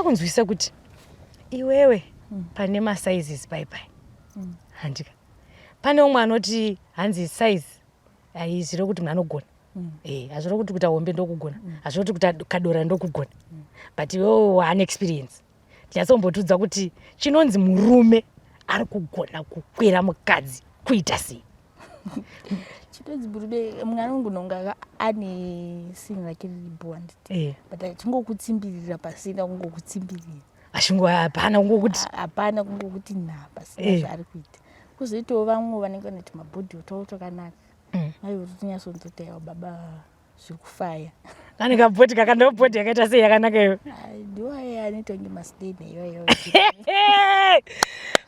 Toda kunzwisisa kuti iwewe pane masizes pai pai, handika? Pane umwe anoti hanzi size haizviro kuti munhu anogona, hazviro kuti kuita hombe ndokugona, hazviro kuti kuita kadora ndokugona, but iwewe waane experience. Tinyatsombotiudza kuti chinonzi murume ari kugona kukwira mukadzi kuita sei? Chitonzi murume, mwana wangu nonga ane sinhi rake riripo, handiti? But achingokutsimbirira pasina kungokutsimbirira. Achingo hapana kungokuti. Hapana kungokuti nha pasina zvaari kuita. Kuzoitawo vamwe vanenge vane tumabhodhi twavo twakanaka, aivo totonyatsonzoti, "Aiwa baba, zviri kufaya." Kane kabhodhi kakanda, bhodhi yakaita sei yakanaka iyo? Ai, ndiwo aya anoita kunge maslender iwayo.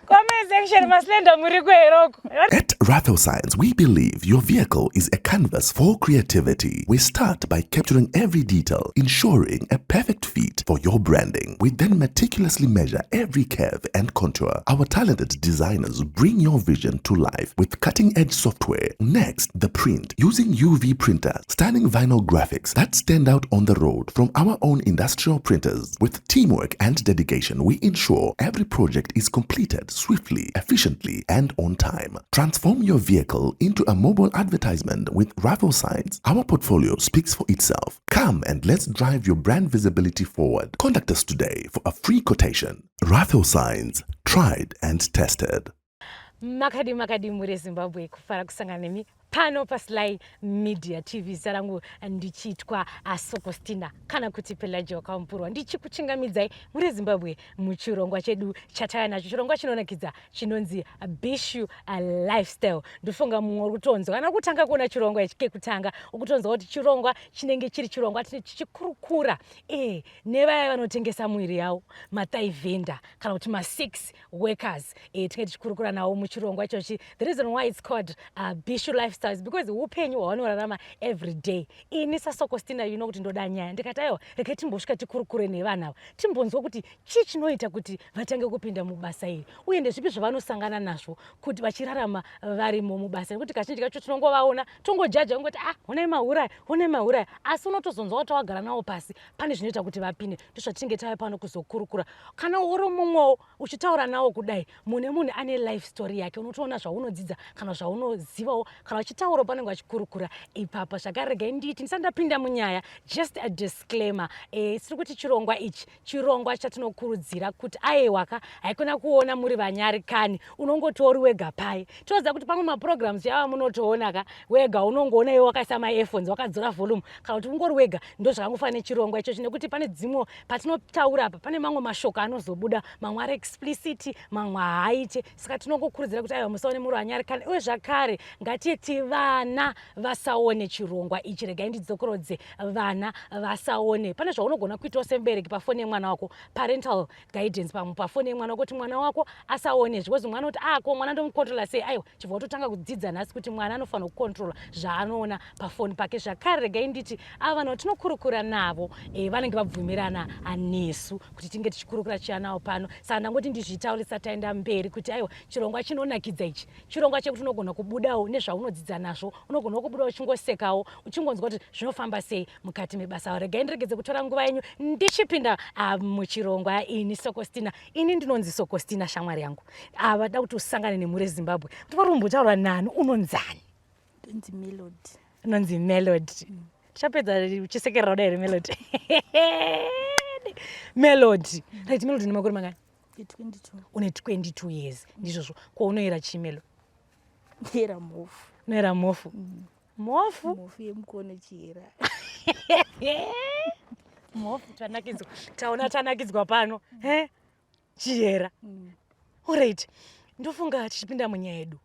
Comment section, maslender muriko heroko? At Raffle Signs, we believe your vehicle is a canvas for creativity. We start by capturing every detail, ensuring a perfect fit for your branding. We then meticulously measure every curve and contour. Our talented designers bring your vision to life with cutting edge software. Next, the print using UV printer, stunning vinyl graphics that stand out on the road from our own industrial printers. With teamwork and dedication, we ensure every project is completed swiftly, efficiently, and on time. Transform your vehicle into a mobile advertisement with Raffle Signs. Our portfolio speaks for itself. Come and let's drive your brand visibility forward. Contact us today for a free quotation. Raffle Signs, tried and tested. Makadi makadi muri Zimbabwe? Kufara kusangana nemi pano paSly Media TV. Zita rangu ndichiitwa Asokostina kana kuti Pelagio Kampurwa, ndichikuchingamidzai muri Zimbabwe muchirongwa chedu chataya nacho, chirongwa chinonakidza chinonzi Bishu Lifestyle. Ndofunga mumwe uri kutonzwa kana kutanga kuona chirongwa ichi kekutanga, ukutonzwa kuti chirongwa chinenge chiri chirongwa chichikurukura nevaya vanotengesa muviri yavo, mathigh vendor kana kuti masex workers. Tinenge tichikurukura navo muchirongwa ichochi. The reason why it's called Bishu Lifestyle is because upenyu hwavanorarama every day. Ini saSokostina, you know kuti ndoda nyaya, ndikati aiwa, regai timbosvika tikurukure nevanhu ava, timbonzwa kuti chii chinoita kuti vatange kupinda mubasa iri, uye ndezvipi zvavanosangana nazvo kuti vachirarama varimo mubasa, nekuti kazhinji kacho tinongovaona tongojaja kungoti, "Ah, honai mahuraya, honai mahuraya," asi unotozonzwa kuti wagara navo pasi pane zvinoita kuti vapinde. Ndozvatinenge tave pano kuzokurukura. Kana uri mumwewo uchitaura nawo kudai, mune munhu ane life story yake, unotoona zvaunodzidza kana zvaunozivawo kana uchitaura panenge vachikurukura ipapa. Zvakare regai nditi, ndisati ndapinda munyaya, just a disclaimer. Tiri kuti chirongwa ichi chirongwa chatinokurudzira kuti aiwaka, haikona kuona muri vanyarikani, unongotori wega pai. Toziva kuti pamwe maprograms yava munotoona ka wega, unongoona iwe wakaisa maearphones, wakadzora volume, kana kuti ungori wega. Ndo zvakangofanana nechirongwa ichochi, nekuti pane dzimwe patinotaura apa, pane mamwe mashoko anozobuda, mamwe ari explicit, mamwe haaite. Saka tinongokurudzira kuti aiwa, musaone muri vanyarikani. Uye zvakare ngatiti vana vasaone chirongwa ichi. Regai ndidzokorodze, vana vasaone. Pane zvaunogona kuitawo semubereki pafoni yemwana wako, parental guidance pamwe pafoni yemwana wako, kuti mwana wako asaone, because mwana kuti ako mwana ndomukontrola sei? Aiwa, chibva watotanga kudzidza nhasi kuti mwana anofanira kukontrola zvaanoona pafoni pake. Zvakare regai nditi ava vanhu vatinokurukura navo vanenge vabvumirana nesu kuti tinge tichikurukura chiya navo pano. Saka ndangoti ndizvitaurisa taenda mberi kuti aiwa, chirongwa chinonakidza ichi, chirongwa chekuti unogona kubudawo nezvaunodzidza nazvo, unogona kubudawo uchingosekawo, uchingonzwa kuti zvinofamba sei mukati mebasa. Regai ndiregedze kutora nguva yenyu ndichipinda muchirongwa. Ini Sokostina, ini ndinonzi Sokostina. Shamwari yangu ava da kuti usangane nemhuri yeZimbabwe, kuti vari kumbotaura nani. Unonzani? Ndonzi Melody. Unonzi Melody. Tichapedza uchisekerera kuda here, Melody? Melody, right. Melody, nemakore mangani? 22. Une 22 years, ndizvozvo? Ko unoyera chii, Melo? Yera mhofu. Unoyera mhofu, mhofu? Mhofu yemukono, chiyera. Mhofu, tanakidzwa, taona tanakidzwa pano. He, chiyera. Alright, ndofunga tichipinda munyaya yedu,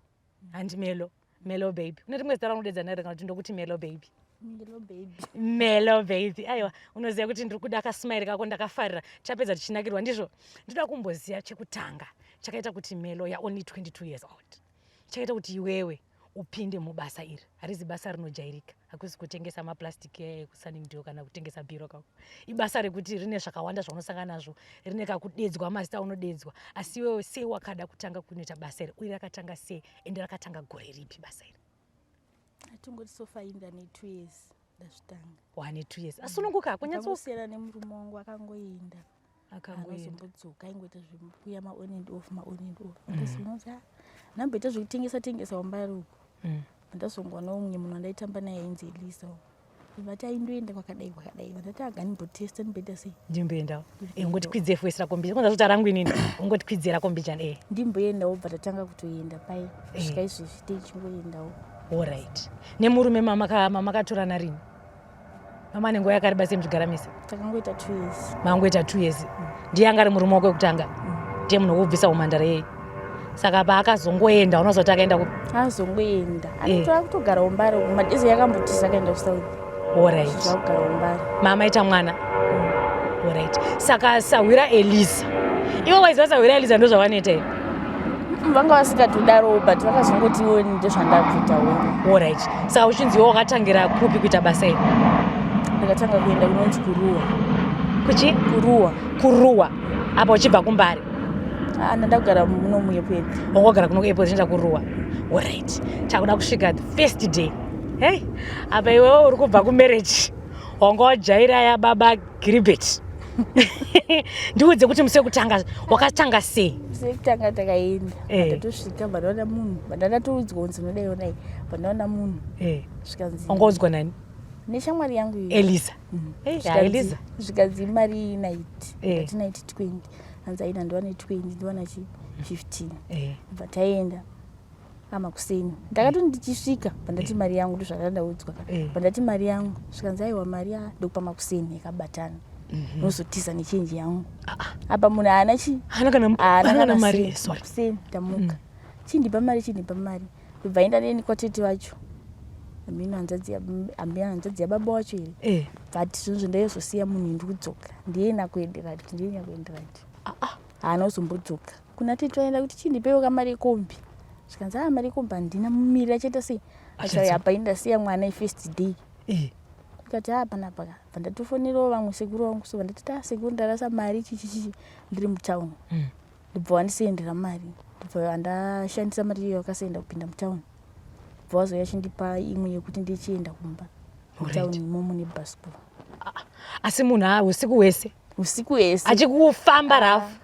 handi? Melo, Melo baby, une rimwe zita raunodedza nare kana kuti ndokuti Melo baby? Melo baby. Melo baby, aiwa, unoziva kuti ndiri kuda kasmile kako, ndakafarira. Chapedza tichinakirwa ndizvo. Ndoda kumboziva chekutanga chakaita kuti Melo ya only 22 years old, chakaita kuti iwewe upinde mubasa iri. Harizi basa rinojairika, hakusi kutengesa maplastic ekuSunningdale kana kutengesa bhiro kako. Ibasa rekuti rine zvakawanda zvaunosangana nazvo, rine kakudedzwa, mazita unodedzwa. Asi iwewe sei wakada kutanga kunoita basa iri, uye rakatanga sei, ende rakatanga gore ripi basa iri? Atingoti so far inda ne2 years ndazvitanga. Wane 2 years, asununguka kunyatso Ndangosiyana nemurume wangu, akangoenda. Akazombodzoka aingoita zvekuya maon and off maon and off mm. Ndazoona kuti ah, ndamboita zvekutengesa tengesa wambari uko mm. Ndazongoona umwe munhu wandaitamba naye ainzi Elisa vati aindoenda kwakadai kwakadai vandati aga ndimbotesta ndimboita sei ndimboendawo eh, ungotikwidzei fuesera kombi kwanza zota rangu inini ungotikwidzera kombi chani eh. Ndimboendawo bva tatanga kutoenda pai kusvika eh. Izvezvi teichingoendawo. Allright, nemurume mamakatorana rini? Mama nenguva yakareba sei muchigara mese? Takangoita 2 years. Mangoita 2 years. Ndiye anga ari murume wako wekutanga? Ndiye munhu wekubvisa umhandara yei? Saka paakazongoenda unozoti akaenda ku Azongoenda anotora kutogara umbare madezi yakambotisa akaenda kuSouth. Allright. Zvakugara umbare. Mama ita mwana. Allright, saka sahwira Elisa, iwe waiziva sahwira Elisa ndozvavanoita here? Vanga vasingatodaro but vakazongoti iwo ndezvandakuitawo. Allright, saka uchinzi iwe wakatangira kupi kuita basa iri? Ndakatanga kuenda kunonzi Kuruwa. Kuchi? Kuruwa. Kuruwa apa uchibva kuMbare? Ah, ndandakugara muno muAirport. Wangogara kuno kuairport uchienda kuRuwa. Allright, takuda kusvika the first day. Hey, apa iwewe uri kubva kumarriage wanga wajaira yababa Giribet. Ndiudze kuti musi wekutanga wakatanga sei? Musi wekutanga takaenda ndatosvika pandaona munhu pandandatoudzwa kunzi unodai unodai pandaona munhu zvikanzi wanga udzwa nani? Neshamwari yangu iyo. Elisa. Hey, Elisa. Zvikanzi mari night ndati night 20, hanzi aina ndiwane 20 ndiwana chi 15. Bva taenda amakuseni ndakati ndichisvika pandati mari yangu ndozvandandaudzwa pandati mari yangu zvikanzi aiwa mari ya ndokupa makuseni yakabatana unozotiza nechenji yangu. Apa munhu haana chi haana kana haana haana kana kana mari cent. Sorry. Makuseni tamuka chindipa mari chindipa mari ndobva enda neni kwatete vacho amino hanzvadzi ambuya hanzvadzi yababa wacho here but zvinhu zvendaizosiya munhu ndikudzoka ndiyena kuenderati ndiyena kuenderati haana kuzombodzoka kuna tete vaenda kuti chindipewo kamari yekombi zvikanzi a mari yekombi handina mumiriri achaita sei achauya apa indasiya mwana ifirst day ndikati a panapa ka bva ndatofonerawo vamwe sekuru vangu so vandati ta sekuru ndarasa mari chichichichi ndiri mutauni ndibva wandisendera mari ndibva ndashandisa mari iyoyo yakasenda kupinda mutauni bva wazouya chindipa imwe yekuti ndichienda kumba mutauni imomo nebhasikoro. Asi munhu a usiku hwese? Usiku hwese. Achikufamba rafu?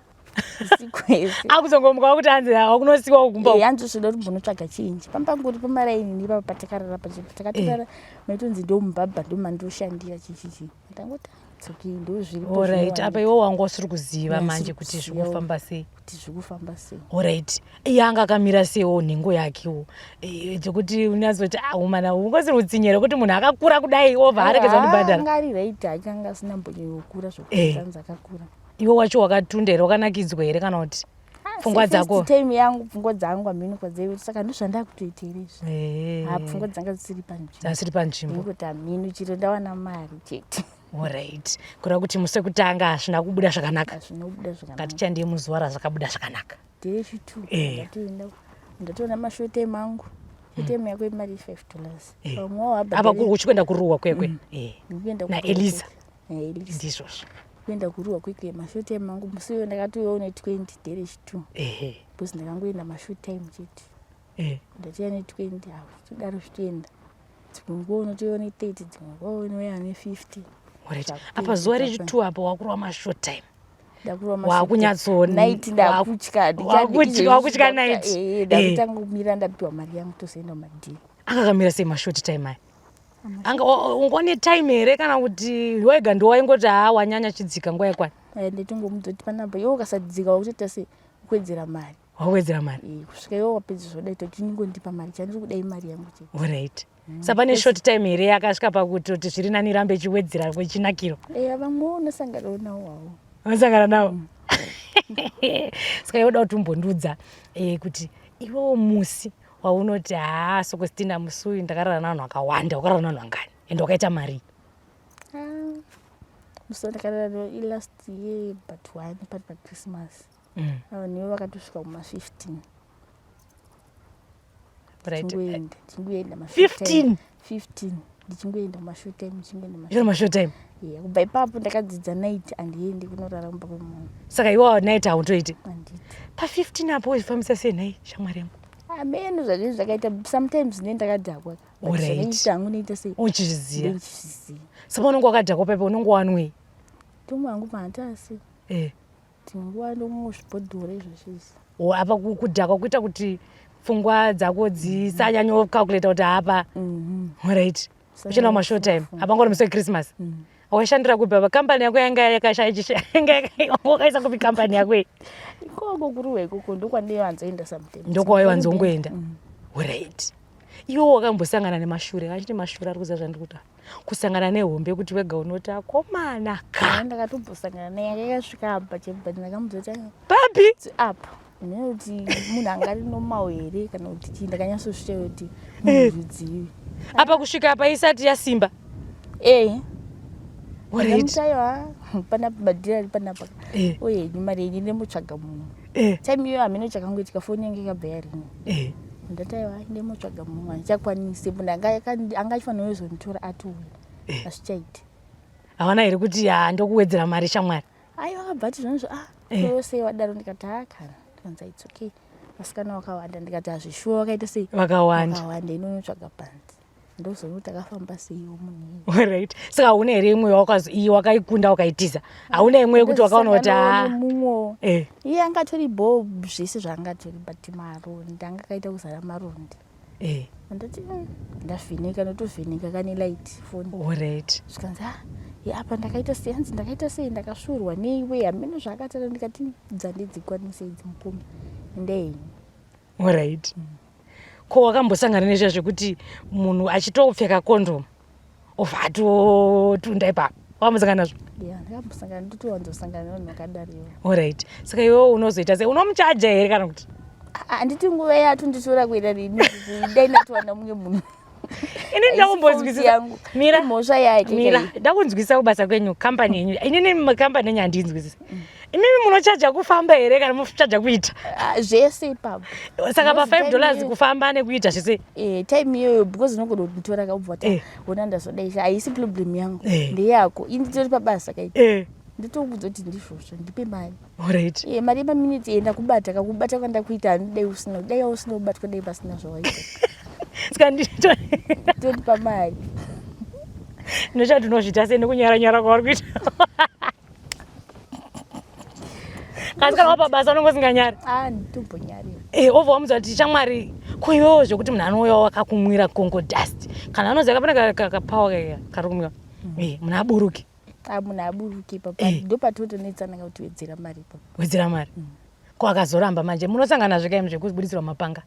Usiku hwese. Akuzongomuka kuti hanzi wakunosiwa kumba. Hanzi zvoda kuti mbonotsvaga chinji pambangori pamaraini ndipapa patakarara pacho takatorara maitonzi ndomubhabha ndomandoshandira chichichi ndangoti it's okay ndo zviripo. Allright, apa Zvinowanika. Iwe wanga usiri kuziva Yeah, manje siri kuti kuziva. zvikufamba sei? Kuti zvikufamba sei. Allright, iye anga akamira seiwo nhengo yakewo dzekuti unyazoti ahumana ungosiri utsinye here kuti munhu akakura kudai obva aregedza kundibhadhara? Anga ari right hake anga asina mbonyanyokura zvokuti anzi akakura. Iwe wacho wakatunda here, wakanakidzwa here kana kuti pfungwa dzako? Time yangu pfungwa dzangu hameno kwadzaive saka ndozvandakutoita here izvi ha pfungwa dzanga dzisiri panzvimbo. Dzasiri panzvimbo. Kuti hameno chiro ndawana mari chete. Allright, kureva kuti musi wekutanga hazvina kubuda zvakanaka. Hazvina kubuda zvakanaka. Ngatichandei muzuva razvakabuda zvakanaka. Day rechi2 ndatoenda ndatoona mashort time angu short time yako imari $5 vamwe apa uchikuenda kuRuwa kwekwe Ndikuenda naElisa? Naelisa. Ndizvozvo. Kuenda kuRuwa kwekwe mashort time angu musi uyo ndakatoiwawo ne20 day rechi2 because ndakangoenda mashort time chete. Ndatiya ne20 apo todaro zvitoenda dzimwe nguva unotoiwa ne30 dzimwe nguva unouya ne50. Alright. Apa zuva rechi2 apa wakurwa mashort time. Wakunyatso night ndakutya. Wakutya night. Ndakutanga kumira ndapiwa mari yangu tozoenda kumadhiri. Akakamira sei mashort time aya? Anga ungone time here kana kuti wega ndiwaingoti haa wanyanya chidzika nguva yakwana? Nditingomudza kuti panapa iwe ukasadzika wakutoita sei kuwedzera mari. Wawedzera mari. Kusvika iwe wapedza zvoda toti ningondipa mari chandiri kudai mari yangu chete. Alright, sa pane short time here yakasvika pakutoti zviri nani rambe ichiwedzera kwechinakiro? Eya, vamwe unosanganawo nawo hawo. Unosangana nawo. Saka iwe uda kuti umbondiudza kuti iwewo musi waunoti haa Sokostina musi uyu ndakarara navanhu vakawanda, wakarara navanhu vangani ende wakaita mari? Ah, musi wandakarara ilast year but one pari paChristmas ava nivo vakatosvika kuma15. Ndichingoenda ndichingoenda 15? 15 ndichingoenda kumashort time ndichingoenda. Iro mashort time. Yeah, kubva ipapo ndakadzidza night handiendi kunorara mumba kwemunhu. Saka iwawo night hautoiti? Handiti. Pa15 apo wazvifambisa sei nhai shamwari yangu? Ameno zvazvinhu zvakaita sometimes ne ndakadhakwa. Zvinoita hangu noita sei. Uchizviziva? Ndichizviziva. Saka unonge wakadhakwa paipa unonge wanwei? Tomwe hangu mahatasi. Eh. Tinguva ndomuzvibhodhoro izvozvo izvi. O, apa kudhakwa kuita kuti pfungwa dzako dzisanyanyocalculata kuti apa. Alright. Uchienda kumashort time. Apa ngori musi wechristmas. Waishandira kupi apa? Kambani yako yanga wakaisa kupi kambani yako iyi? Ikoko kuruwa ikoko ndokwandaiwanzoenda sometimes. Ndokwawaiwanzongoenda. Alright. Iwe wakambosangana nemashure, achiti mashure ari kuziva zvandiri kutaura. Kusangana nehombe kuti wega unoti akomana ka. Ndakatombosangana naye yanga yakasvika apa chebva ndakamudza kuti papi apa ndinoti munhu anga ari normal here kana kuti chii, ndakanyatsosvika kuti munhu rudzivi. Apa kusvika apa isati yasimba. Eh. Alright. Ndamutaiwa panapa madhiri ari panapa. Eh. Uye mari yenyu ndemotsvaga munhu. Eh. Time iyoyo hameno chakangoitika, foni yange ikabva yaringa. Eh. Ndati aiwa, ndemotsvaga munhu handichakwanisi, munhu anga achifanira kuzonditora atouya. Hazvichaiti. Hawana here kuti ha ndokuwedzera mari shamwari? Aiwa, akabva ati zvonizvo ah Eh. iwe sei wadaro, ndikati ha kana, ndikanzi it's okay, vasikana vakawanda, ndikati hazvishuwa wakaita sei Vakawanda. Vakawanda, inonotsvaga panze ndozoona kuti akafamba seiwo munhu iye. Alright. Saka hauna here imwe iyi wakaikunda ukaitiza? Hauna imwe yekuti wakaona kuti Ndozosanganawo ah nemumwewo. Eh. Iye angatori bho zvese zvaangatori, but maronda anga akaita kuzara maronda. Eh. Ndati ndavheneka, ndotovheneka kane light phone. Alright. Zvikanzi ah ye apa ndakaita sei, hanzi ndakaita sei, ndakasvuurwa neiwe, hameno zvaakataura, ndikati dzandidzikwanise idzi mukoma, ndei. Alright. Ko wakambosangana nezviya zvekuti munhu achitopfeka condom obva atotunda ipapo? Wakambosangana nazvo? Ya, ndakambosangana, ndotowanzosangana nevanhu vakadariwo. Alright. Saka iwewe unozoita sei? Unomuchaja here kana kuti? Handiti nguva yatonditora kuenda neni, dai ndatowana mumwe munhu. Ini ndakumbonzwisisa. Yangu. Mira. Mhosva yake. Mira, Kai. ndakunzwisisa kubasa kwenyu, kambani yenyu. Inini kambani yenyu handinzwisisi. Imimi munochaja kufamba here kana muchaja kuita? Ah, zvese ipapo. Saka pa Because 5 time dollars iyoyo- kufamba nekuita zvese. Eh, time iyoyo because unogona kunditora kaubva Eh. ona ndazodai, haisi problem yangu, Eh. ndeyako, ini nditori pabasa kai. Eh. Nditokuudza kuti ndizvozvo, ndipe mari. Alright. Eh, mari yemaminitsi enda kubata kakubata kwandakuita handidai usina, dai usina kubatwa dai pasina zvawaita. Saka ndito Tondipa mari. Ndinochati unozviita sei nekunyara nyara kwauri kuita. Kasi kana wapa basa unonge usinganyari. Ah, nditombonyarira. Eh, obva wamudza kuti shamwari, ko iwewo zvekuti munhu anouya wakakumwira Congo dust. Kana anoziva kapane kapawa kaya kari kumwiwa. Eh, munhu aburuki. Ah, munhu aburuki papa. Eh. Ndopatotonetsana kuti wedzera mari papa. Wedzera mari. Ko akazoramba manje munosangana nazvo kaimi zvekubudisirwa mapanga.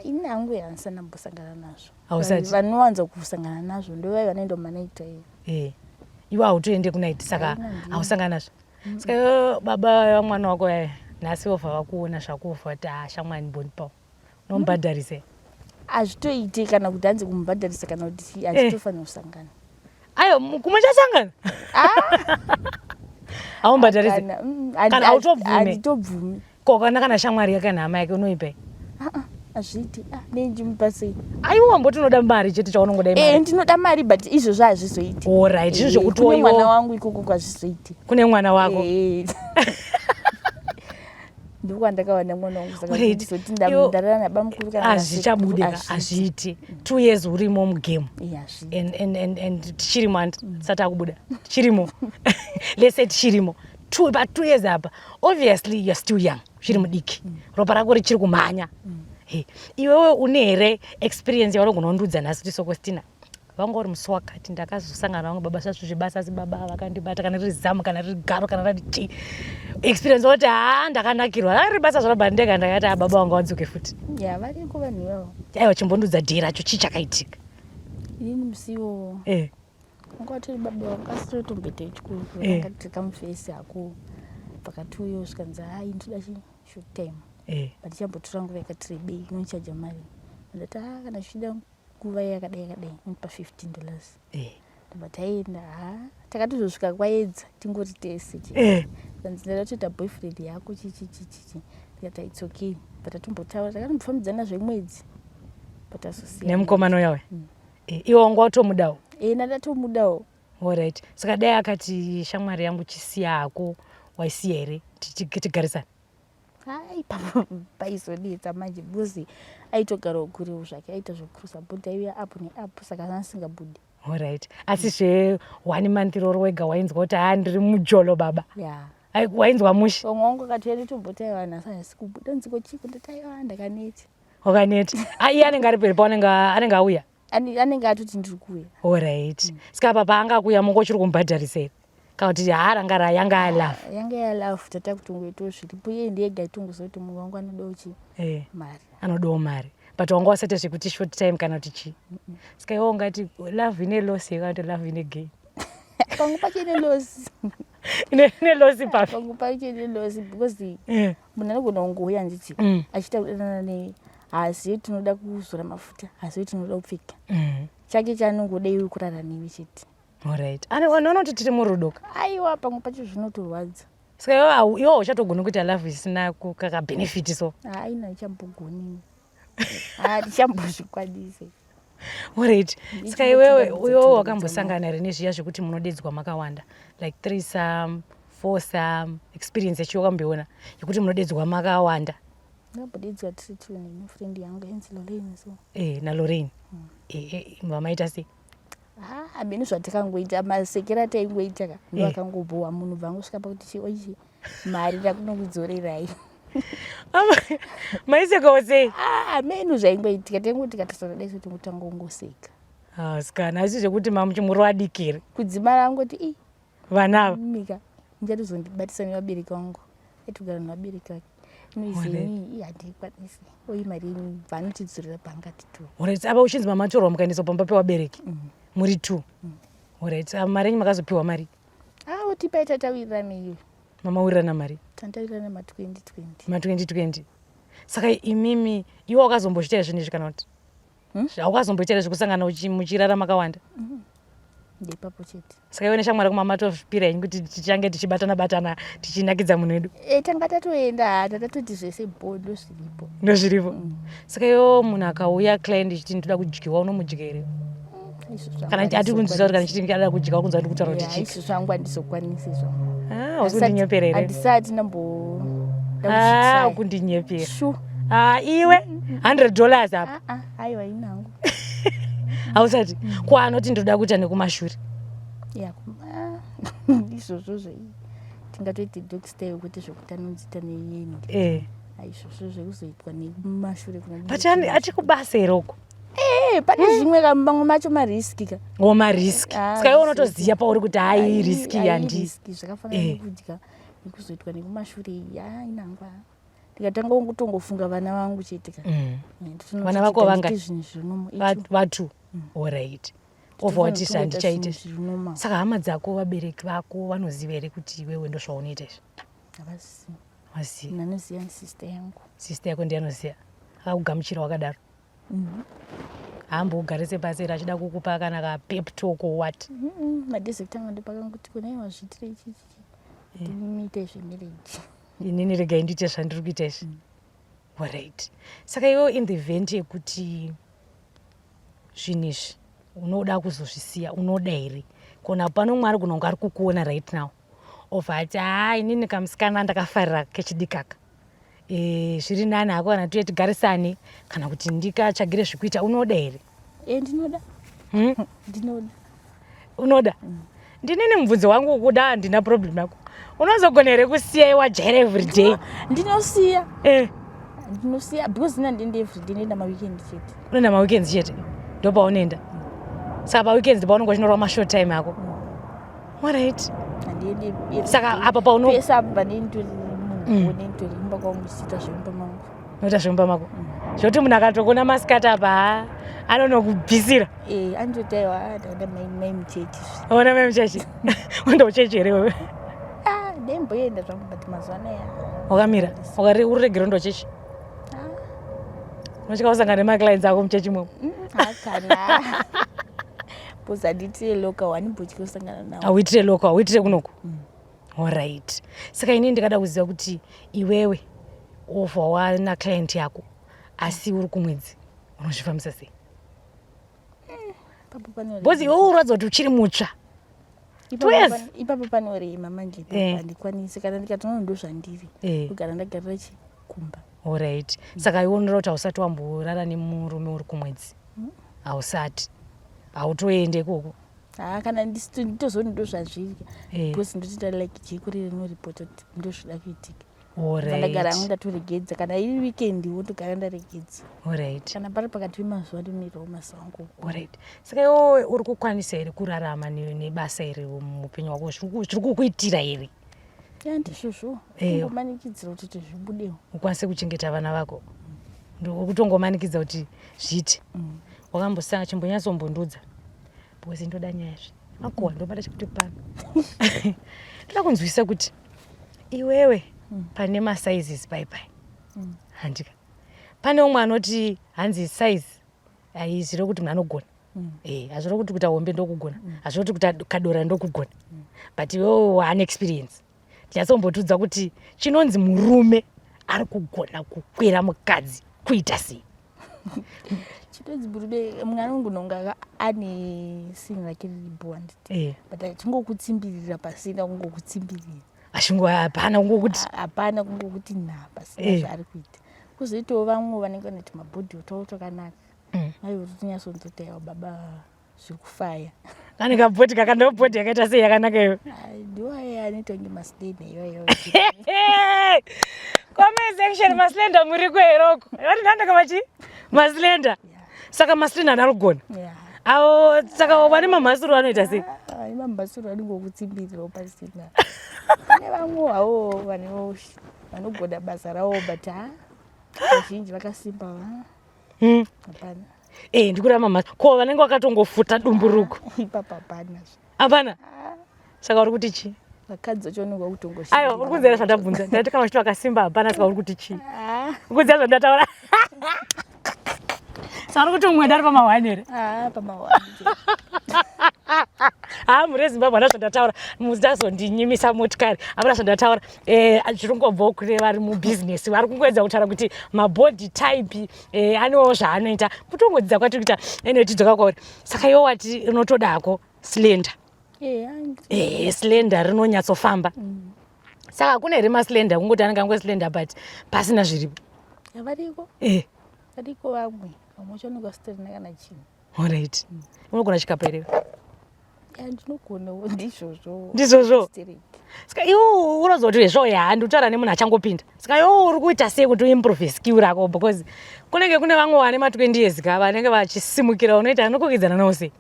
Ini hangu handisana mbosangana nazvo. Hausati? Vanowanza kusangana nazvo ndovai vanoenda kumanight iyo. Eh. Iwe hautoende kunight saka Haina ndini. hausangana nazvo. Saka iwe baba vamwana wako nhasi wobva vakuona zvakufa kuti ah shamwari mbondipawo. Unomubhadharise. Hazvitoiti kana kuti hanzi kumubhadharisa kana kuti hazvitofanira kusangana. Ayo kumuchasangana. Haumubhadharise. Kana, Kana hautobvumi. Handitobvumi. Ko kana shamwari yake kana hama yake unoipai? Ah, ah, hazviiti. Ah, nei ndichimupa sei? Aiwa wamboti unoda mari chete chaunongoda Eh, imari. ndinoda mari but izvozvo hazvizoiti. Alright, zvinhu Eh, zvekuti kune mwana iwo wangu ikoko kwazvizoiti. kune mwana wako. Eh. Ndokwandakawana mwana wangu saka Alright. ndizoti Iwo- ndarara nabamukuru kana Hazvichabude ka, nasekuru, hazviiti. 2 years urimo mugame. Eh, hazviiti. And tichirimo handi tisati akubuda. Tichirimo. Let's say tichirimo. Pa 2 years apa obviously you're still young. Uchiri mudiki. Ropa rako richiri kumhanya. Hey, iwewe une here experience yaunogona kundiudza nhasi kuti Sokostina vanga uri musi wakati ndakazosangana vangu baba svasvo zvebasa asi baba vakandibata kana riri zamu kana riri garo kana rari chii experience woti haa ndakanakirwa rari basa zvaro ndega ndakati ah baba vanga vadzoke futi. Ya, variko vanhu ivavo. Aiwa, chimbondiudza dhii racho, chii chakaitika? Inini musiwo Eh. wanga watori baba vangu asi totomboita chikuru. Eh. Vakati kamufesi hako pakati uyo zvikanzi hai ndoda chi short time. Eh. But chambotora nguva yakati rebei, inonichaja mari. Ndati ah kana zvichida nguva yakadai yakadai inopa $15. Eh. Ndobva taenda, ha takatozosvika kwaedza tingori tese chi. Eh. Kanzi ndada kutoita boyfriend yako chichi chichi chi, ndikati it's okay, but tatombotaura takatombofambidzana zvemwedzi but azosiyana. Nemukomana uya uya. Eh, iwe wanga watomudawo? Eh, ndatomudawo. Alright. Saka dai akati shamwari yangu chisiya hako waisiya here tigarisane? Hai, papa paizonetsa manje because aitogarawo kurewo zvake, aita zvekucrossa border, aiuya apo neapo, saka asingabudi. Alright. Asi zve 1 month iroro wega wainzwa kuti haa ndiri mujolo baba? Ya. Wainzwa mushe. Vamwe vangu vakati nditomboti aiwa nhasi handisi kubuda nziko chiko ndati aiwa ndakaneta. Wakaneta. Ah, iye anenge ari peri paanenge anenge auya. Anenge atoti ndiri kuuya. Alright. Saka apa paanga kuuya mongo uchiri kumubhadharisa here? Kana kuti haa ranga ra yanga ya love. Yanga ya love tata kutongoitawo zviripo iye ndiye ega aitongoziva kuti munhu wangu anodawo chi Eh. mari. Anodawo mari. But wanga wasati zvekuti short time kana kuti chii. Saka iwe ungati love ine loss here kana kuti love ine gain? Pamwe pacho ine loss. Ine loss papi? Pamwe pacho ine loss because Eh. munhu anogona kungouya handiti achiita kudanana newe haazivi kuti unoda kuzora mafuta haazivi kuti unoda kupfeka chake chaanongoda iwe kurara newe chete. Alright. Ane vanhu vanoti tiri murudo ka. Aiwa pamwe pacho zvinotorwadza. Saka iwe hau- iwe hauchatogoni kuita love isina kaka benefit so. Haina ndichambogoni. Handichambozvikwanise. Alright. Saka iwewe iwewe wakambosangana here nezviya zvekuti munodedzwa makawanda like threesome, foursome, experience yacho wakamboiona yekuti munodedzwa makawanda. Ndakambodedzwa tiri two nefriend yangu ainzi Lorraine so. Eh, na Lorraine. Eh, eh, mamaita sei? Hameno zvatikangoita masekera ataingoita ka ndo Eh. akangobhowa munhu bva angosvika pakuti chi oichi mari ndakunokudzorerayi. Maisekawo sei? Ah, hameno zvaingoitika taingoti tikatasana dai so tingotanga kungoseka. Ah, sikana asi zvekuti mamuchimuri vadiki here? Kudzimara angoti i Vana ava. Mika ndichatozondibatisa nevabereki vangu aitogara nevabereki vake noise yenyu iyi handikwanisi oyi mari yenyu bva anotidzorera bhanga tito. Alright, apa uchinzi mamatorwa mukaendeswa pamba pevabereki muri two. Alright, apa mari yenyu makazopiwa mari? Ah, otipa tatawirirana iyo. Mamawirirana mari? Tatawirirana ma 2020. Ma 2020. Saka imimi iwe wakazombozviita here zvinhu izvi kana kuti? Hmm? Haukazomboita here zvekusangana muchirara makawanda? Ndeipapo chete. Saka iwe neshamwari yako mamatozvipira henyu kuti tichange tichibatana batana tichinakidza munhu wedu? E, tanga tatoenda hata tatoti zvese bho ndozviripo. Ndozviripo. Saka iwe munhu akauya client ichiti ndinoda kudyiwa unomudya here? Kana ati kunzwisa kuti kana chiti ndikada kudya kunzwa kuti kutaura kuti chii? Izvo zvangu handizokwanisi zvangu. Ah, hausi kundinyepera here? Handisati ndambo Ah, kundinyepera. Shu. Ah, iwe $100 apa. Ah, ah, aiwa inangu. Hausati. Ko anoti ndoda kuita nekumashure. Ya, ah, izvozvo zve tingatoite dog style kwete zvekuti anonziita neyeni. Eh. Izvozvo zvekuzoitwa nekumashure kuna. But achikubasa here uko? Eh, pane zvimwe ka mamwe macho mariski ka. Wo mariski. Ah, Saka iwe unotoziva pauri kuti hayi riski yandi. Riski zvakafanana nekudya nekuzoitwa nekumashure iyi ah inangwa. Ndikatanga kutongofunga vana vangu chete ka. Vana vako vanga zvinhu zvinomo. Vatu. Alright. Obva wati zvandichaite. Saka hama dzako vabereki vako vanoziva here kuti iwewe ndozvaunoita izvi? Havazivi. Havazivi. Ndanoziva sister yangu. Sister yako ndiye anoziva. Akakugamuchira wakadaro. Haambokugarise pasi here achida kukupa kana ka pep talk or what? Madays ekutanga ndopakanguti kuna iwa zviitire ichi ichi. Ndimiite zvemarriage. Inini regai ndiite zvandiri kuita izvi. Alright. Saka iwe in the event yekuti zvinhu izvi unoda kuzozvisiya unoda here? Kona pano Mwari gona kunge ari kukuona right now. Obva ati haa inini kamusikana ndakafarira kechidikaka. E, zviri nani hako kana tuye tigarisane kana kuti ndikatsvagire zvekuita unoda here? E, ndinoda. Ndinoda. Unoda? Ndinini mubvunzo wangu ukuda handina problem yako. Unozogona here kusiya iwe wajaira every day? Ndinosiya. Eh. Ndinosiya because ina ndende every day ndinoenda maweekend chete. Unoenda maweekends chete? Ndopaunoenda. Saka paweekends ndopaunonga uchinorwa mashort time ako. Alright. Handiendi. Saka apa pauno pese apa pane nditori munhu one nditori mumba kwangu ndichiita zvemumba mangu. Unoita zvemumba mako. Zvekuti munhu akatokuona masikati apa haa anonokubvisira. Eh, anototi aiwa ndaona mai mai muchechi. Ona mai muchechi. Unoenda kuchechi here wewe? Ah, ndimboenda zvangu but mazuva anaya. Wakamira. Wakari uri regera unoenda kuchechi? Ah. Unotya kusangana nemaclients ako muchechi imomo? Hakana. Because handiitire local, handimbotyi kusangana nawo. Hauitire local, hauitire kunoku? Alright. Saka inini ndikada kuziva kuti iwewe wobva wana client yako asi uri kumwedzi unozvifambisa sei? Because iwe uratidza kuti uchiri mutsva. Two years. Ipapo panorema manje ipapo handikwanisi kana ndikatoona ndozvandiri. Kugara ndagarira chikumba. Alright. Saka iwe unoreva kuti hausati wamborara nemurume uri kumwedzi? Hausati. Hautoende ikoko? Haa, kana nditozoni ndo zvazviri Eh. because ndotoita like jeko rinoripota kuti ndozvida kuitika. Ndagara hangu ndatoregedza, kana iri weekend wotogara ndaregedza. Kana pari pakati pemazuva ndomirawo mazuva angu. Alright. Saka iwewe uri kukwanisa here kurarama nebasa iri muupenyu hwako? Zviri kukuitira here? Ya, ndizvozvo. Eh. Kungomanikidzira kuti zvibudewo. Ukwanise kuchengeta vana vako, ndokutongomanikidza kuti zviite. Wakambosanga chimbonyatsombondudza, because ndoda nyaya zve makuhwa, ndobata chekuti pano ndoda kunzwisa kuti iwewe pane masizes pai pai, handika? Pane umwe anoti hanzi size haizviro kuti munhu anogona. Eh, hazviro kuti kuita hombe ndokugona, hazviro kuti kuita kadora ndokugona, but iwewe waane experience, tinyatsombotiudza kuti chinonzi murume ari kugona kukwira mukadzi kuita sei? Chitonzi murume, mwana anongononga ane sinhi rake riripo, handiti? Eh. But achingokutsimbirira pasina kungokutsimbirira. Achingo hapana kungokuti. Hapana kungokuti nha pasina zvaari kuita. Kuzoitawo vamwe vanenge vanoti mabhodhi twavo twakanaka. Aiwa, totonyatsonzoti aiwa baba, zviri kufaya. Kane kabhodhi kakanda, bhodhi yakaita sei yakanaka iyo? Ai, ndiwo aya anoita kunge maslender iwayo. Comment section, maslender muriko heroko? Vati ndandaka vachi maslender. Saka maslender anarugona avo, saka vane mamhasuru anoita sei? Vane mamhasuru anongokutsimbirirawo pasina. Pane vamwe havo vanogona basa ravo, but ha, vazhinji vakasimba va hapana. Eh, ndikureva mamhasuru ko vanenge vakatongofuta dumburuko. Ipapa hapana. Hapana. Saka uri kuti chii? Vakadzi vacho vanenge vakutongoshanda. Aiwa, uri kunzera zvandabvunza. Ndati kana vachiti vakasimba hapana, saka uri kuti chii? Uri kunzera zvandataura. Saka uri kuti umwe ndari pamahwani here? Ah, pamahwani. Ha, mhuri yeZimbabwe, hana zvandataura, muzazondinyimisa motikari. Hapana zvandataura. Eh, zviri kungobvawo kune vari mubhizinesi vari kungoedza kutaura kuti mabody type anewo zvaanoita, kutongodzidza kwatiri kuita. Ene tidzoka kwauri. Saka iwe wati unotodako slender. Eh. Slender rinonyatsofamba. Saka kune here maslender kungoti anenge ango slender but pasina zviripo? Variko. Variko vamwe, vamwe vacho vanenge vasitorina kana chinhu. Alright, unogona chikapa here? Ya, ndinogonawo, ndizvozvo. Ndizvozvo. Stereki. Saka iwe unoziva kuti zvo ya, ndikutaura nemunhu achangopinda, saka iwe uri kuita sei kuti uimprove skill rako? Because kunenge kune vamwe vane ma20 years ka vanenge vachisimukira, unoita unokwikwidzana navo sei?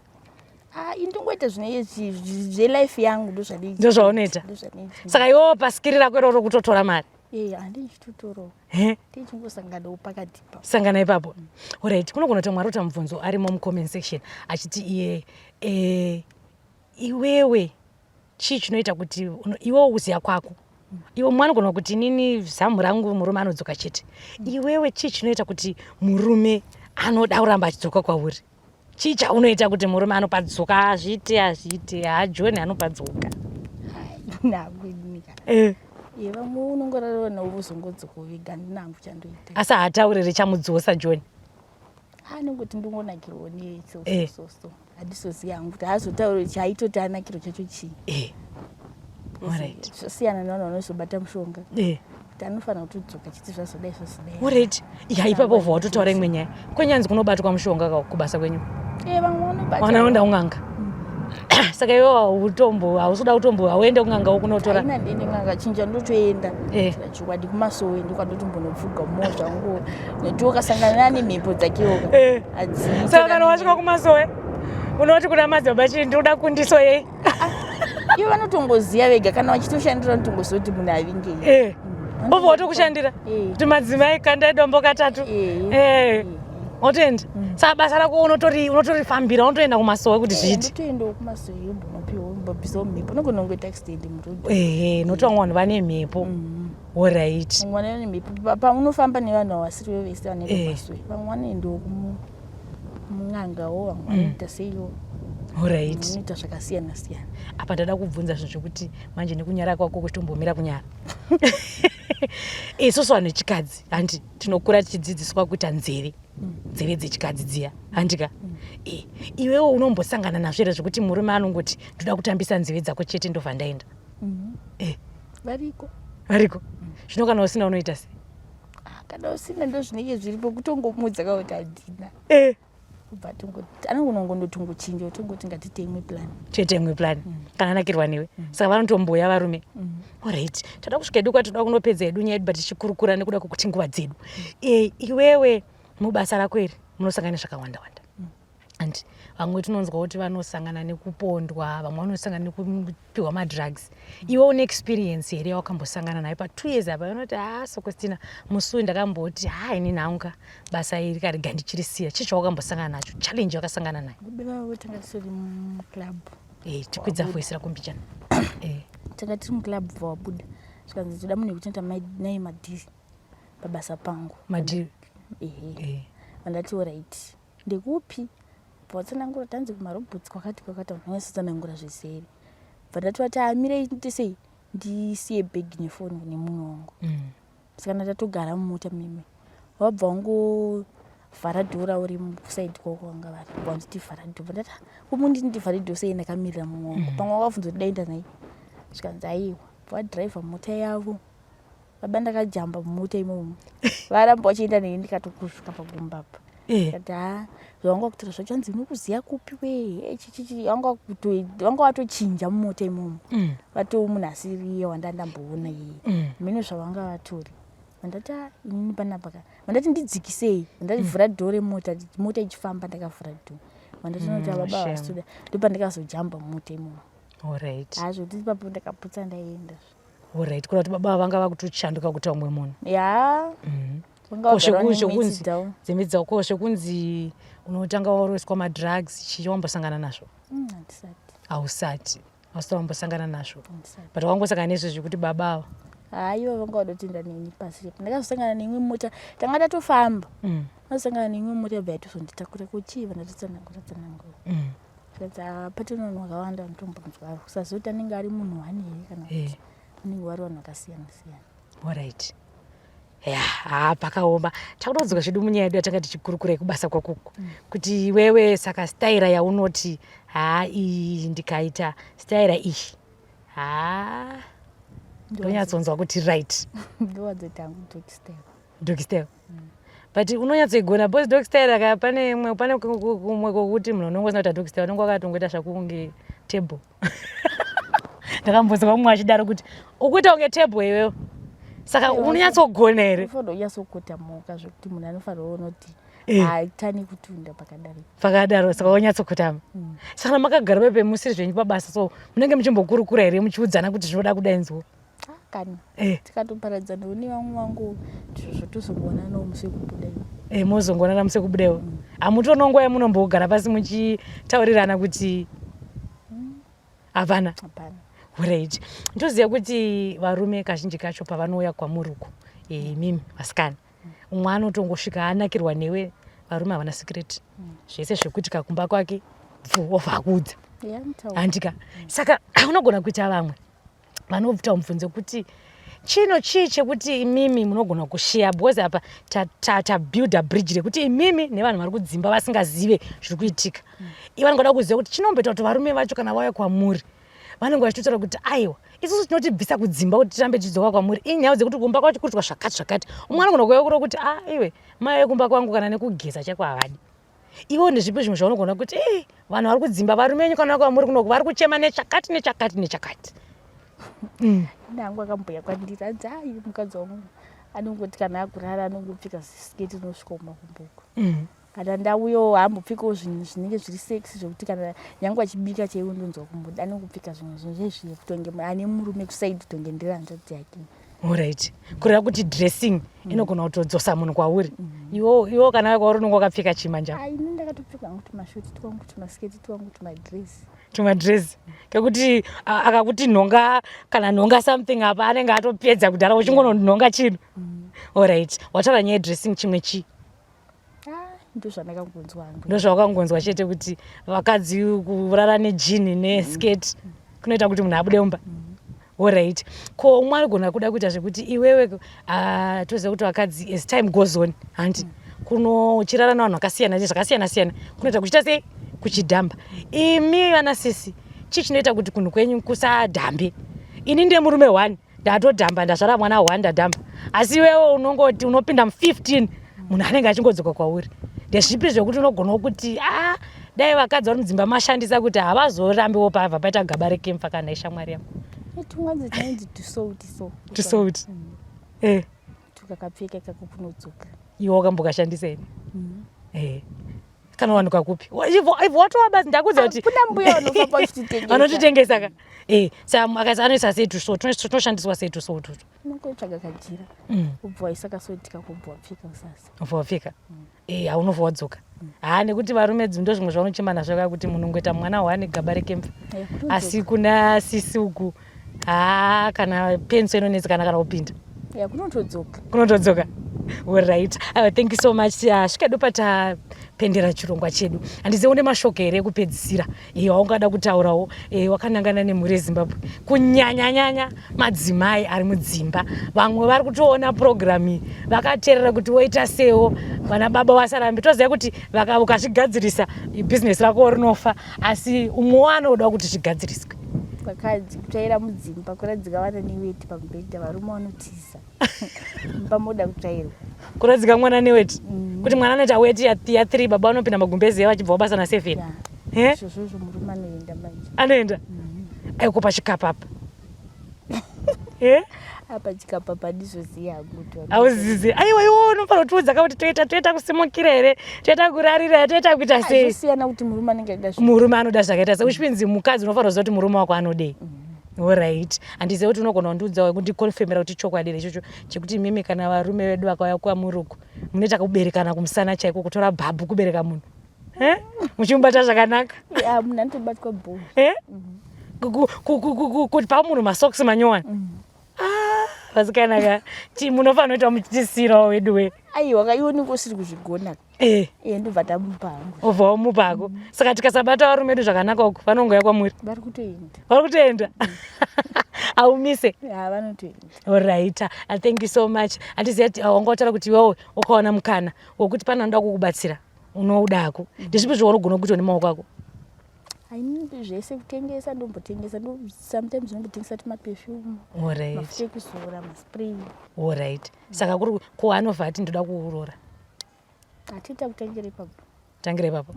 Ah, indongoita zvine zvelife yangu, ndozvadii. Ndozvaunoita. Ndozvadii. Saka iwewo paskill rako iroro kutotora mari? Eh, handinchitotoro. He? Tichingosanganawo pakati pa. Sangana ipapo. Alright, kunogona kuti mwari uta mubvunzo arimo mucomment section achiti iye iwewe chii chinoita kuti iwewo kuziya kwako iwe, mwana unogona kuti inini zamu rangu murume anodzoka chete. Iwewe chii chinoita kuti murume anoda kuramba achidzoka kwauri? Chii chaunoita kuti murume anopadzoka? Hazviite, hazviite, haajoni anopadzoka. Nakuinika. Eh. Ye, vamwe unongorarwa navo vozongodzoka vega, handina hangu chandoita. Asi haataurire chamudzosa John? Anongoti ndingonakirwawo Eh. nesososo, handizozivi hangu kuti haazotauri chaitoti anakirwa chacho chii. Zvosiyana nevanhu vanozobata mushonga kuti anofanira kutodzoka chiti zvazodai, zvazodai. Alright, ya, ipapo vha watotaura imwe nyaya kwenyanzi kunobatwa mushonga ka kubasa kwenyu. Eh, vamwe vanobata. Vanoenda kun'anga. Saka iwe hautombo, hausi kuda kutombo, hauende kun'anga ukunotora? Haina, ndiende n'anga chinja, ndotoenda. Chokwadi kumasowe ndokwandotombonopfuga mo zvangu, nekuti ukasangana nemhepo dzakewoka. Saka kana wasvika kumasowe unoti kuna madzibaba chii, ndinoda kundiso yei? Ivo vanotongoziva vega, kana vachitoshandira vanotongoziva kuti munhu avingei. Obva watokushandira kuti madzimai kandai dombo katatu. Otoenda. Saka basa rako unotorifambira, unotoenda kumasowe kuti zviite? Ndotoendawo kumasowe, mbonopiwa, mbobvisawo mhepo, unogona kungoita accident muroad. Ehe, nokuti vamwe vanhu vane mhepo. Alright. Vamwe vane mhepo. Paunofamba nevanhu havasirivo vese vanoenda kumasowe, vamwe vanoendawo kumun'angawo, vamwe vanoita seiwo. Vanoita zvakasiyana siyana. Apa ndada kubvunza zvinhu zvekuti manje nekunyara kwako kuchitombomira kunyara. Isusu vanhu vechikadzi, handi tinokura tichidzidziswa kuita nzeve, nzeve dzechikadzi dziya, handika? E, iwewo unombosangana nazvo here zvekuti murume anongoti ndoda kutambisa nzeve dzako chete, ndobva ndaenda? E. Variko. Variko. Zvino kana usina unoita sei? Ah, kana usina, ndo zvinenge zviripo, kutongomudza kakuti handina. Kubva tongoti anongonongondotongochinja tongoti ngatite imwe plan. Toita imwe plan. Kana anakirwa newe. Saka vanotomboya varume. Alright. Toda kusvika hedu kwatoda kunopedza hedu nyaya yedu but tichikurukura nekuda kwekuti nguva dzedu. Eh, iwewe mubasa rako iri munosangana nezvakawanda wanda. And vamwe tinonzwa kuti vanosangana nekupondwa, vamwe vanosangana nekupiwa madrugs. Iwe une experience here yawakambosangana nayo pa2 years apa unoti ah Sokostina musi uyu ndakamboti ha ini nhanga basa iri karega ndichirisiya. Chii chawakambosangana nacho? Challenge yakasangana nayo? Baba vavo tanga tisori muclub. Eh, tikwidza voice rako mbichana. Eh. Tanga tiri muclub vawabuda. Zvikanzi toda munhu wekutoita naye madhiri pabasa pangu. Madhiri. Ehe. Eh. Vandati alright. Ndekupi? Bva watsanangura tanzi kumarobots kwakati kwakati vanhu vanyatsotsanangura zvizere. Bva ndati vati amirei ndisei ndisiye bhegi nefoni kune mumwe wangu. Saka ndatogara mumota mimi. Wabva wangovhara dhora uri kusaidi kwako vanga vari. Bva wanditi vhara dhora. Bva ndati kumundi ndivhare dhora sei ndakamirira mumwe wangu. Pamwe wakabvunza kuti daenda naye. Zvikanzi aiwa. Bva vadhiraivha mota yavo. Baba ndakajamba mumota imomo. Varamba vachienda neni ndikatokuzvuka pagomba apa. Ndikati ha zvavanga kutora zvacho hanzi unokuziya kupi we chichichi vanga vatochinja mumota imomo. Vatoo munhu asiriye wandandamboona iye. Mhino zvavanga vatori. Vandati ah inini panapa ka. Vandati ndidzikisei. Vandati vhura dhoo remota mota ichifamba ndakavhura dhoo. Vandati noti baba havasi Ndopandakazojamba mumota imomo. Alright. Ha zvekuti ipapo ndakaputsa ndaenda. Alright, kureva kuti baba vanga vakutoshanduka kuita umwe munhu. Ya. Ko zvekunzi dzemidzi ko zvekunzi unotanga waroiswa madrugs chii wambosangana nazvo? Handisati. Hausati. Hausati wambosangana nazvo. But wangosangana nezvo zvekuti baba ava. Haiwa vanga vadotinda neni pasi. Ndakazosangana neimwe mota. Tanga tatofamba. Ndakazosangana neimwe mota yabva yatozonditakura kuchii vandatotsanangura tsanangura. Zvikanzi ah patine vanhu vakawanda vanotombonzwa kusaziva kuti anenge ari munhu one here kana kuti vanenge vari vanhu vakasiyana siyana. Alright. Ya, haa pakaoma. Takutodzoka zvedu munyaya yedu yatanga tichikurukura yekubasa kwakuku. Kuti iwewe saka staira yaunoti haa iyi ndikaita staira iyi. Haa ndonyatsonzwa kuti right. Ndowadzoita hangu dog style. Dog style. But unonyatsoigona because dog style aka pane imwe pane kumwe kwokuti munhu unonge usina kuita dog style unonge wakatongoita zvako kunge table. Ndakambonzwa mumwe achidaro kuti ukuita kunge table iwewe. Saka unonyatsogona here? Unofanira kunyatsokota mhuka zvekuti munhu anofanira kuona kuti haatani kutunda pakadaro. Pakadaro saka wonyatsokotama. Saka makagara pepe musiri zvenyu pabasa so munenge muchimbokurukura here muchiudzana kuti zvinoda kudainzwa? Kana tikatoparadzana une vamwe vangu ndizvo zvotozongoonanawo musi wekubuda iwo. Eh, mozongoonana musi wekubuda iwo. Hamutoona nguva yamunombogara pasi muchitaurirana kuti hapana? Hapana. Right. Ndoziva kuti varume kazhinji kacho pavanouya kwamuri uko imimi vasikana umwe anotongosvika anakirwa newe varume havana secret zvese zvekuitika kumba kwake bvu obva akuudza. Handika. Saka unogona kuita vamwe vanoita mubvunzo kuti chino chii chekuti imimi munogona kusheya because apa tabuilda bridge rekuti imimi nevanhu vari kudzimba vasingazive zviri kuitika. Ivo vanongoda kuziva kuti chinomboita kuti varume vacho kana vauya kwamuri vanenge vachitotaura kuti aiwa isusu tinotibvisa kudzimba kuti tirambe tichidzoka kwamuri inyaya dzekuti kumba kwacho kuitwa zvakati zvakati. Umwe anogona kuuya kuri kuti ah iwe mai vekumba kwangu kana nekugeza chaiko havadi. Iwe ndezvipi zvimwe zvaunogona kuti eh vanhu vari kudzimba varume venyu kana kwamuri kunoku vari kuchema nechakati nechakati nechakati. Nangu akamboya kwandiri anzi ai mukadzi wangu anongoti kana akurara anongopfeka siketi inosvika kumakumbo uko. Kana ndauyawo haambopfekawo zvinhu zvinenge zviri sexy zvekuti kana nyange achibika chaiwo ndonzwa kumboda anongopfeka zvimwe zvinhu zvezviye kutonge ane murume kusaidi kutonge ndiri hanzvadzi yake. Alright. Kureva kuti dressing inogona kutodzosa munhu kwauri. Iwo kana kwauri unonge wakapfeka chii manje? Ai ini ndakatopfeka hangu tumashoti twangu tumasiketi twangu tumadress. Tumadress. Kekuti akakuti nhonga kana nhonga something apa anenge atopedza kudhara uchingononhonga chinhu. Alright. Wataura nyaya yedressing chimwe chii? Ndozvandakangonzwa hangu. Ndozvawakangonzwa chete kuti vakadzi kurara nejini neskirt kunoita kuti munhu abude mumba. Alright. Ko umwe anogona kuda kuita zvekuti iwewe toziva kuti vakadzi as time goes on hanti kuno uchirara nevanhu vakasiyana zvakasiyana siyana kunoita kuchiita sei kuchidhamba. Imi vana sisi chii chinoita kuti kunhu kwenyu kusadhambe? Ini ndiye murume 1 ndatodhamba ndazvara mwana 1 ndadhamba, asi iwewe unongoti unopinda mu 15 munhu anenge achingodzoka kwauri. Ndezvipi zvekuti unogonawo kuti a ah, dai vakadzi vari mudzimba mashandisa kuti havazorambiwo pabva paita gaba rekemfa kana ishamwari yavo? Tunganzi tunonzi tusouti so. Tusouti. Eh. Tukakapfeka ikako kunodzoka. Iwe wakambokashandisa here? Eh. Kanowanikwa kupi? Ibvo watova basi ndakudza kuti kuna mbuya vanofamba vachititengesa. Vanotitengesa ka. Eh, sa akaisa anoisa sei tuso tunoshandiswa sei tuso ututu? Unongotsvaga kajira. Ubva waisa kasoti kako ubva wapfeka usasa. Ubva wapfeka. Eh, haunobva wadzoka. Haa, nekuti varume ndo zvimwe zvavanochema nazvo ka, kuti munhu ungoita mwana hwane gaba rekemfa. Kunodzoka. Asi kuna sisi uku, haa, kana penso inonetsa kana kupinda. Ya, kunotodzoka. Kunotodzoka. Alright, thank you so much. Svika patapendera chirongwa chedu, handizivi une mashoko here ekupedzisira iyo waungada kutaurawo wakanangana nemhuri yeZimbabwe, kunyanyanyanya madzimai ari mudzimba? Vamwe vari kutoona purogiramu iyi vakateerera kuti woita sewo vana baba vasarambi. Toziva kuti ukazvigadzirisa bhizinesi rako rinofa, asi umwe wanoda kuti zvigadziriswe. Vakadzi, kutsvaira mudzimba, kuradzika vana neweti pamubhedha, varume vanotiza. Pamoda kutsvairwa. Kuradzika mwana neweti, kuti mwana anoita weti ya3, baba vanopinda magumbezi vachibva wabasa na7. Ya. Izvozvozvo murume anoenda manje. Anoenda aiko pachikapa apa, eh? Apa chikapa pandizoziva hangu kuti Hauzizi? Aiwa, iwo unofanira kutiudza ka kuti toita kusimukira here, toita kurarira here, toita kuita sei? Zvosiyana kuti murume anenge achida Murume anoda zvakaita sei, which means mukadzi unofanira kuziva kuti murume wako anodei. Alright, handizivi kuti unogona kundiudza, kundikonfemera kuti chokwadi here ichocho chekuti imimi kana varume vedu vakauya kwamuruku munoita kuberekana kumusana chaiko, kutora bhabhu kubereka munhu, Eh? Muchimubata zvakanaka? Ya, munhu anotobatwa bho. Eh? Kuti pamunhu masocks manyowani. Ah, vasikana ka, munofanira kuita muchitisirawo wedu we. Aiwa ka, iwe unenge usiri kuzvigona. Iye ndobva tamupa hangu. Obva wamupako. Saka tikasabata varume vedu zvakanaka uku, vanongouya kwamuri? Vari kutoenda. Vari kutoenda, aumise? Ya, vanotoenda. Alright, thank you so much. Handiziva kuti wanga wataura kuti iwewe ukawana mukana wekuti pane anoda kukubatsira, unoudako. Ndezvipi zvaunogona kuita nemaoko ako? Haini zvese, kutengesa ndombotengesa, sometimes ndombotengesa tumaperfume, mafuta ekuzora, maspray. Alright, saka kuri ko anovha ati ndoda kuurora? Hatiita kutangira ipapo. Tangira ipapo.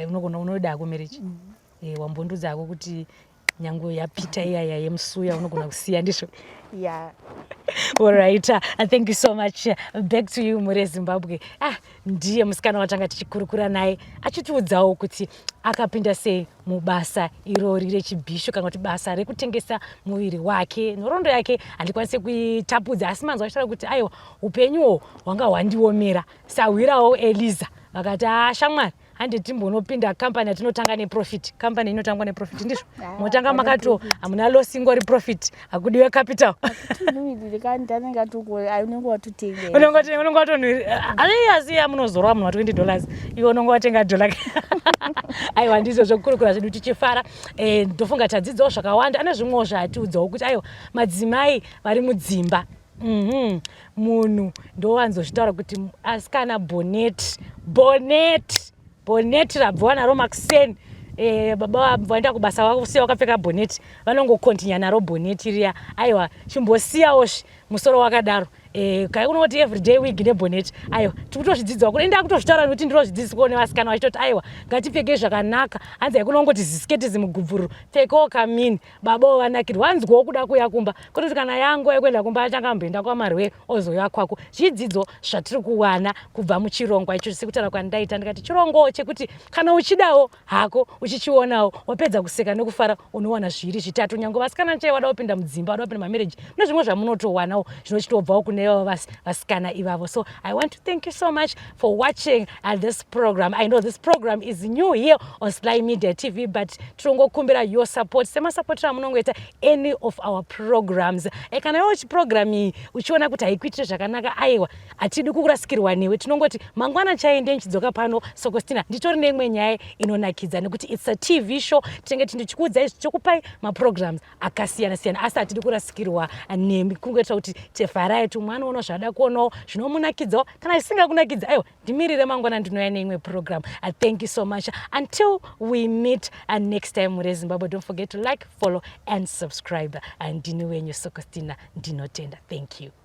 Unogona unoda kumarriage. Wambondudza ako kuti nyange yapita iyaya yemusuya unogona kusiya, ndizvo? Ya. Alright, thank you so much. Back to you, mhuri yeZimbabwe. Ah, ndiye musikana watanga tichikurukura naye achitiudzawo kuti akapinda sei mubasa irori rechibhishu, kana kuti basa rekutengesa muviri wake. Nhoroondo yake handikwanisi kuitapudza, asi manzwa achitaura kuti aiwa, upenyuhwo hwanga hwandiomera. Sahwirawo Eliza vakati, "A shamwari, hande timbonopinda kambani yatinotanga neprofit." Kambani inotangwa neprofit, ndizvo? Ah, Motanga pane makato profit. Hamuna loss, ingori profit, hakudiwe capital. Tunhuwirire kandi anenge atoko, unenge watotenga. Unenge watonhuwirira, asi amunozorwa munhu wa $20, iwe unonge watenga dhola. Aiwa, ndizvo zvokukurukura zvedu tichifara. Ndofunga tadzidzawo zvakawanda. Ane zvimwewo zvaatiudzawo kuti aiwa, madzimai vari mudzimba, Munhu ndowanzozvitaura kuti asikana, boneti, boneti, boneti rabviwa naro makuseni, baba vaenda kubasa vakusiya wakapfeka boneti, vanongokontinya naro boneti riya. Aiwa, chimbosiyawo musoro wakadaro. Kai unoti everyday wig neboneti. Aiwa, tikutozvidzidzawo kune ndakutozvitaura nekuti ndinozvidzidziswawo nevasikana vachitoti aiwa, ngatipfekei zvakanaka. Hanzi haikunongoti zisiketi zimugubvururu, pfekawo kamini, babawo vanakirwa, wanzwawo kuda kuuya kumba, kwete kuti kana yanguva yekuenda kumba achanga amboenda kwamarwe ozouya kwako. Zvidzidzo zvatiri kuwana kubva muchirongwa icho, sekutaura kwandaita ndikati chirongwawo chekuti kana uchidawo hako uchichionawo, wapedza kuseka nekufara, unowana zviri zvitatu. Nyange vasikana chai wada kupinda mudzimba, wada kupinda mamarriage, mune zvimwe zvamunotowanawo zvinochitobvawo kune ivavo vasikana ivavo. So I want to thank you so much for watching this program. I know this program is new here on Sly Media TV, but tirongokumbira your support semasapotero amunongoita any of our programs. Kana iwe uchiprogram iyi uchiona kuti haikuitire zvakanaka, aiwa, hatidi kurasikirwa newe. Tinongoti mangwana chaende nichidzoka pano Sokostina, nditori neimwe nyaya inonakidza, nekuti it's a TV show. Tinenge tichikuudzai, tichikupai maprograms akasiyana siyana, asi hatidi kurasikirwa nemi. Kungoita kuti tevharai tu mwana uno zvaada kuonawo zvinomunakidzawo. Kana zvisingakunakidzi, aiwa, ndimirire mangwana, ndinouya neimwe program. Thank you so much. Until we meet next time, mure Zimbabwe, don't forget to like, follow and subscribe. Ndini wenyu Sokostina, ndinotenda. Thank you.